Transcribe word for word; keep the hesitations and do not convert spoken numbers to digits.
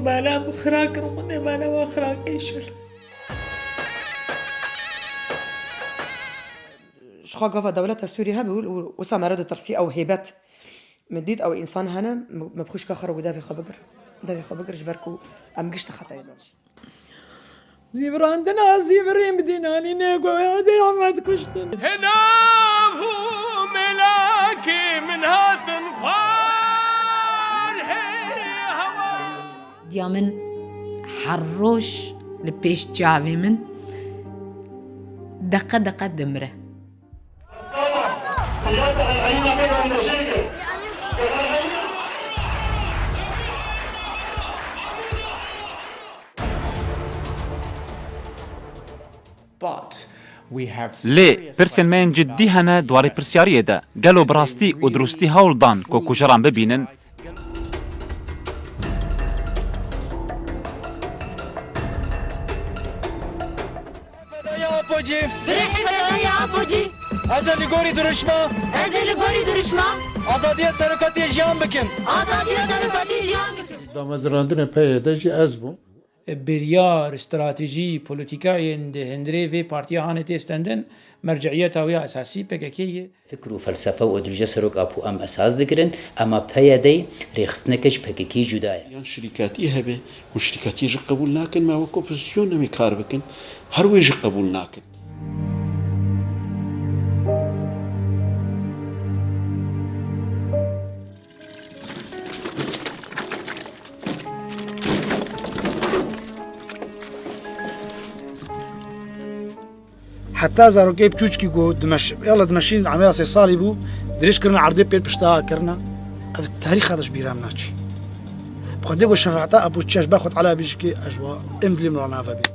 Bala min xira kir û min ê bala wan xira kir înşallah. Ji xwe gava dewleta Sûrî hebû û wisa mere ditirsî ew hêbet. Min dît ew însan hene, min, min bi xwişka xwe re got devê xwe bigir. Devê xwe bigir ji ber ku em gişt di xetayê de. Zîvirandina zîvirî bi dînanî nêgoya dê Ehmed kuştin. Hênav û mêlakê min hatin xwar hê hewa. Diya min her roj li pêş çavê min deqe deqe dimire. Lê pirsên me yên ciddî hene di warê pirsyariyê de. Gelo bi rastî û dirûstî hewl dan ku kujeran bibînin? Fedaya Apocî. Birêxê Fedaya Apocî. Ez ê li gorî dirûşma. Ez ê li gorî dirûşma. Azadiya serokatiyê jiyan bikim. Azadiya serokatiyê jiyan bikim. Damezrandinê P Y D jî ez bûm. Biryar, stratejî, polîtîkayên di hundirê vê partiya hanê tê stendin, merceiyeta wê ya esasî P K K ye. Fikr û felsefe û îdeolojiya Serok Apo em esas digirin, ema P Y D rêxistineke ji P K K cuda ye. Yan şirîkatî hebe, hûn şirîkatî jî qebûl nakin, me wek opozîsyon em ê kar bikin, her wê jî qebûl nakin. Heta zarokê biçûçkî ku dimeş-, yala dimeşîn emeya sê salî bû, dirêj kirine erdê pêr pişta kirine. Ev tarîxa de ji bîra min naçî. Bi xwedê ku şefaeta Apo çi ye ji ber xwe Teala bêjikê ez ji wa em dilê min re nave bê.